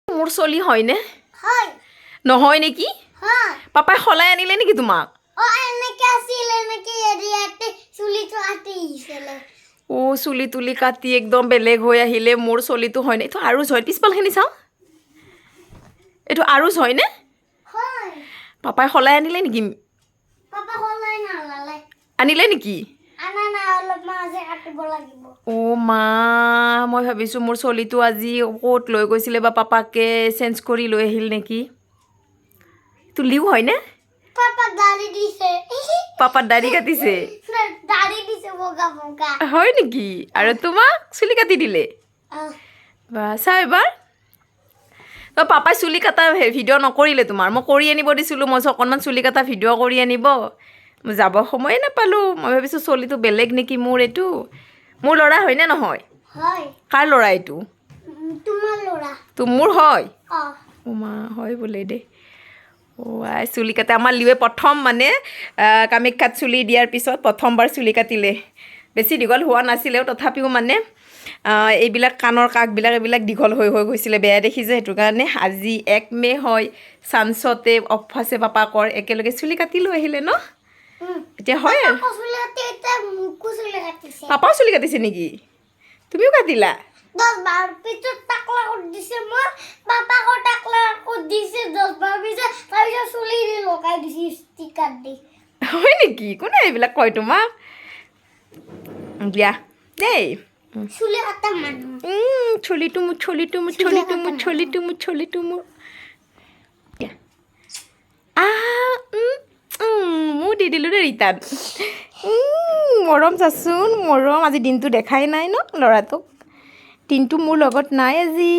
মোৰ চলি হয়নে? হয়। নহয় নেকি? হয়। পাপাই সলাই আনিলে নেকি তোমাক? অ, এনেকে আছিল, এনেকে ইয়াতে চুলিটো কাটি আহিছিলে। অ', চুলি তুলি কাটি একদম বেলেগ হৈ আহিলে। মোৰ চলিটো হয়নে? এইটো আৰুজ হয়। পিছফালখিনি চাওঁ। এইটো আৰুজ হয়নে? হয়। পাপাই সলাই আনিলে নেকি? পাপা সলাই নালালে। আনিলে নেকি? আনা নাই, অলপ মাজে কাটিব লাগিব। অ' মা, মই ভাবিছোঁ মোৰ চলিটো আজি ক'ত লৈ গৈছিলে বা পাপাকে চেঞ্জ কৰি লৈ আহিল নেকি। এইটো লিও হয়নে? পাপাক দাড়ি দিছে। পাপাৰ দাড়ি কাটিছে? দাড়ি দিছে, বগা বগা। হয় নেকি? আৰু তোমাক চুলি কাটি দিলে? আহ। বা, চা এবাৰ। তো পাপাই চুলি কটা ভিডিঅ' নকৰিলে তোমাৰ। মই কৰি আনিব দিছিলোঁ। মই কৈছোঁ অকণমান চুলি কটা ভিডিঅ' কৰি আনিব। মই যাব সময়ে নাপালোঁ। মই ভাবিছোঁ চলিটো বেলেগ নেকি মোৰ। এইটো মোৰ ল'ৰা হয়নে নহয়? হয়। কাৰ ল'ৰা এইটো? তোমাৰ ল'ৰা। তো মোৰ হয়? অ। অ' মা, হয় বোলে দেই। অ' আই, চুলি কাটে আমাৰ লিৱে। প্ৰথম মানে কামাখ্যাত চুলি দিয়াৰ পিছত প্ৰথমবাৰ চুলি কাটিলে। বেছি দীঘল হোৱা নাছিলেও, তথাপিও মানে এইবিলাক কাণৰ কাষবিলাক, এইবিলাক দীঘল হৈ হৈ গৈছিলে, বেয়া দেখি যে। সেইটো কাৰণে আজি 1 মে' হয়, চান্সতে অফ আছে পাপাকৰ, একেলগে চুলি কাটি লৈ আহিলে ন। এতিয়া হয় আৰু। পাপাকো চুলি কাটি, এতিয়া মোকো চুলি কাটিছে। পাপাও চুলি কাটিছে নেকি? তুমিও কাটিলা? 10 বাৰ পিছত টাকলা কৰি দিছে মই। পাপাকো টাকলা কৰি দিছে 10 বাৰ পিছত। তাৰপিছত চুলি দি লগাই দিছে ষ্টিকাৰ দি। হয় নেকি? কোনে এইবিলাক কয় তোমাক? দিয়া দেই। চুলি কটা মানুহ। চলিটো মোৰ, চলিটো মোৰ, চলিটো মোৰ, চলিটো মোৰ, চলিটো মোৰ। দিয়া। আহ, মোৰ দি দিলোঁ দেই ৰিটাৰ্ণ। মৰম চাচোন, মৰম। আজি দিনটো দেখাই নাই ন ল'ৰাটোক। দিনটো মোৰ লগত নাই আজি।